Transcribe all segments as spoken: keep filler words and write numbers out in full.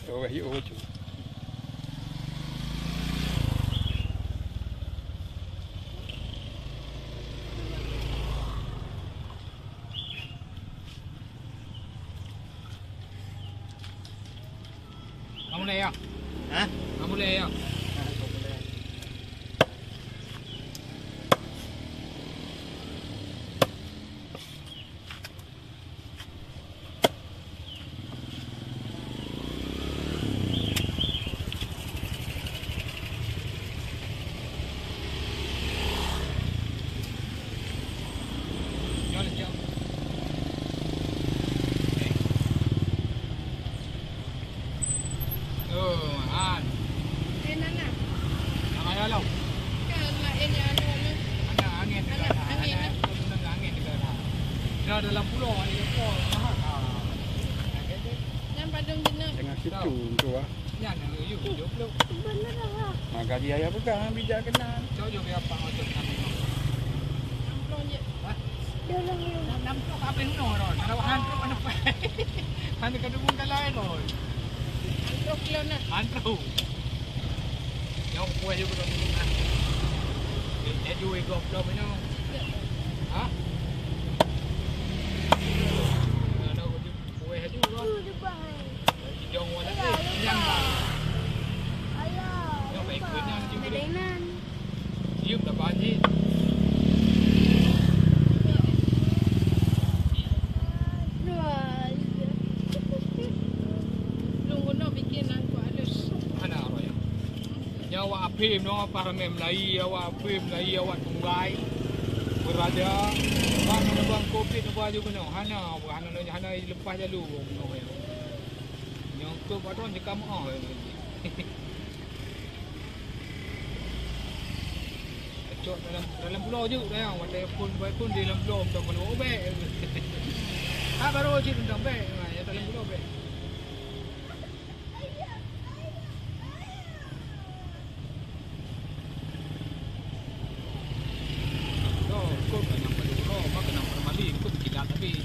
Wah, yuk, wah, yuk. Kamu lé ya? Hah? Kamu lé ya? Oh, han. Eh, nana. Nak raya lom. Kan laén nyang anu ni. Anak angin Anak dekat. Angin, Anak eh. Angin dekat. Dah dalam pulau, ada pulau. Mahal. Ah. Nyan padum jeuneuh. Tengah situ tu ah. Nyan, eh, you, tujuh puluh. Bener lah. Maka dia yang pegang bijak kena. Cok je biar apa macam sana. Enam puluh je. Hah? Tolong you. Enam puluh apa yang no, Ron? Kalau hantu mana? Hantu kadung kalai, Ron. Hantu kilo na. Hantu. Nyok kuah juga dong. Jadi we goblok ni. Ha? Ada kuah juga, Ron. Idong wala. Ayah, lupa. Ayah, lupa. Ayah, lupa. Siup dah banjir. Lôn guna bikin nangkok halus. Hana apa ya? Nyan awak apém nyoe, apa ramé meulayi, awak apém meulayi, awak tunggai. Beurada. Bang, hana bang covid, apa aju keunoe? Hana, hana, hana leupah jalô keunoe ya. Nyang keup patron cekam ah. Cok dalam, dalam pulau je, dah, watèe phôn, bai phôn di dalam pulau, tak perlu ubek. Ah, baru cit tentang bek, ah, ya dalam pulau bek. Loh, kok keunan padum uroe, mah keunan peumaling, kok meukilat habéh.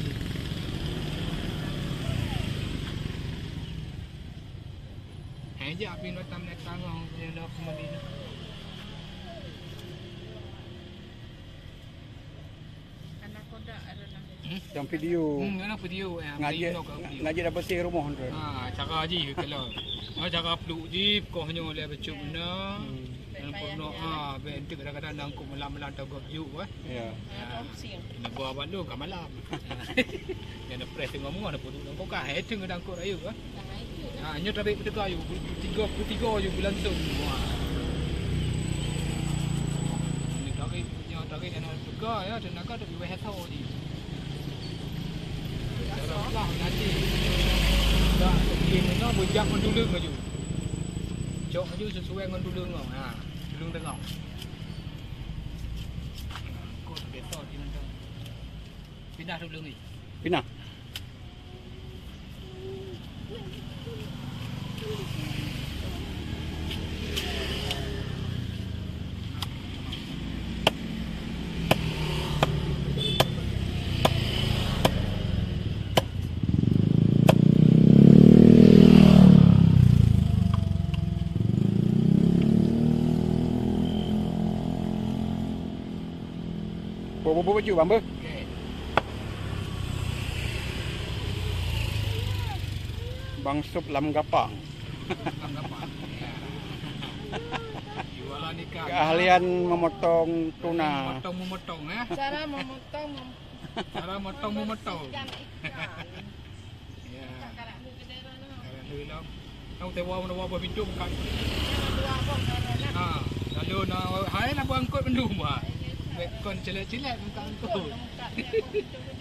Hai jak pih datang-datang, oh, kena peumaling. Anak kodak ada lah. Hmm? Dalam video. Hmm, dalam video, eh, ngajak, video ke video. Ngajak dapat sih rumah tu. Ha, cara ji kalau. Ha, cara peluk ji, koh nyoe lé bacut beuna. Hmm. Dalam pernah, ha, bek entuk kadang-kadang nangkuk malam-malam tagok juk, eh. Ya. Ha, ini buah abang tu kat malam. Yang ada press tengok mua, ada puduk dalam kokah, eh, tengok dangkut rayu, eh. Ha, nyoe tarék peuteuka yu, tiga, tiga yu beulantung. Wah. Nyoe tarék, nyoe tarék nyang teuka ya, tenaga tu iweh atau ji. Cara pelah nanti. Tak, mungkin nyoe beujak ngon tuleueng laju. Cok laju sesuai ngon tuleueng nyoe. Ha, tuleueng tengah. Kok beto di nangka. Pindah tuleueng ni. Pindah. Boh-boh baju, Bang, beuh? Okey. Bang Sup lam gapang. Lam gapang. Ya. Jualan ikan. Keahlian memotong tuna. Memotong, memotong, eh. Cara memotong, mem- Cara motong, memotong. Ikan, ikan. Ya. Karak dulu ke daerah tu. Karak dulu lah. Tahu tewa, tewa buah pintu bukan. Ha, lalu na, hai na buah angkut mendung buah. Kon cilek-cilek muka angkut.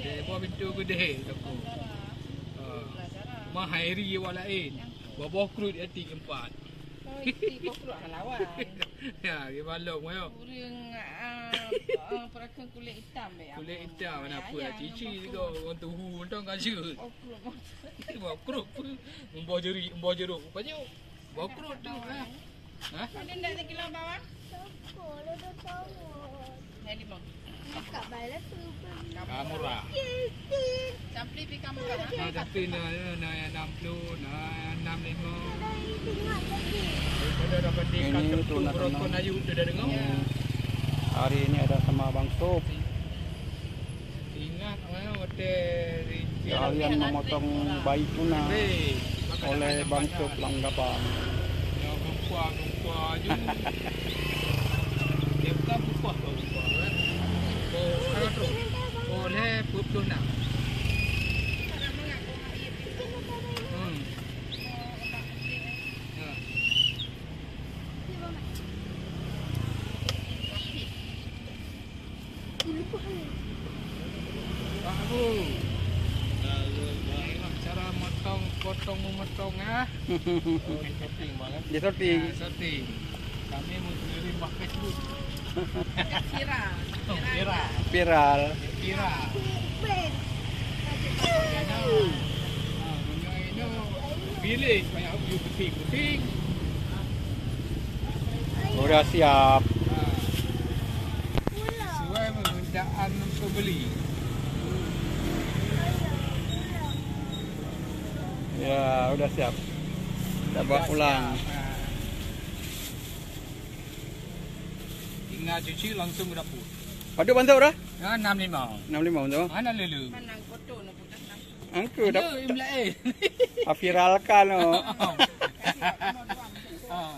Eh, buah pintu gede toko. Ha. Mah hairi awak lain. Buah-buah krut ati empat. Oh, iti buah krut lawan. Ya, di balong yo. Urang, ah, ah, perakon kulit itam be. Kulit itam mana apa? Cici juga orang tuhu entong kaje. Buah krut. Buah krut pun. Membawa jeri, membawa jeruk. Apa je? Bau krut tu, ha? Ha? Ada ndak sekilo bawang? Sepuluh tu tahun. Dah lima. Kamera. Nah, tapi na, na, na enam puluh, na enam lima. Daripada dapat tingkat Ini satu tu nak berokok tenang. Ayu tu dah dengar. Hmm. Hari ini ada sama Bang Sop. Ingat, eh, hotel Rinci. Kalian memotong bayi tuna Hei, makan oleh anak Bang banyak. Sop Langgabang. Ya, gempa, gempa aja. Dia bukan gempa, gempa, kan? Oh, sekarang tu. Oleh pukul enam. Hmm. Ya. Pak Bu. Tengok cara motong, potong memotong, ah. Oh, di syuting, Bang, eh? Di syuting. Ya, syuting. Kami mau kirim bah Facebook. Viral. Oh, viral. Viral. Viral. Band. Ah, meunyoe inoe pilih banyak you puting-puting. Udah siap. Ah. Sesuai permintaan pembeli. Ya, udah siap. Kita bawa pulang. Tinggal cuci langsung ke dapur. Padum bantu dah? Ya, enam lima. Enam lima bantu. Mana lulu? Angka dah. Ayo, imla, eh. Ah, viralkan, oh. Ah.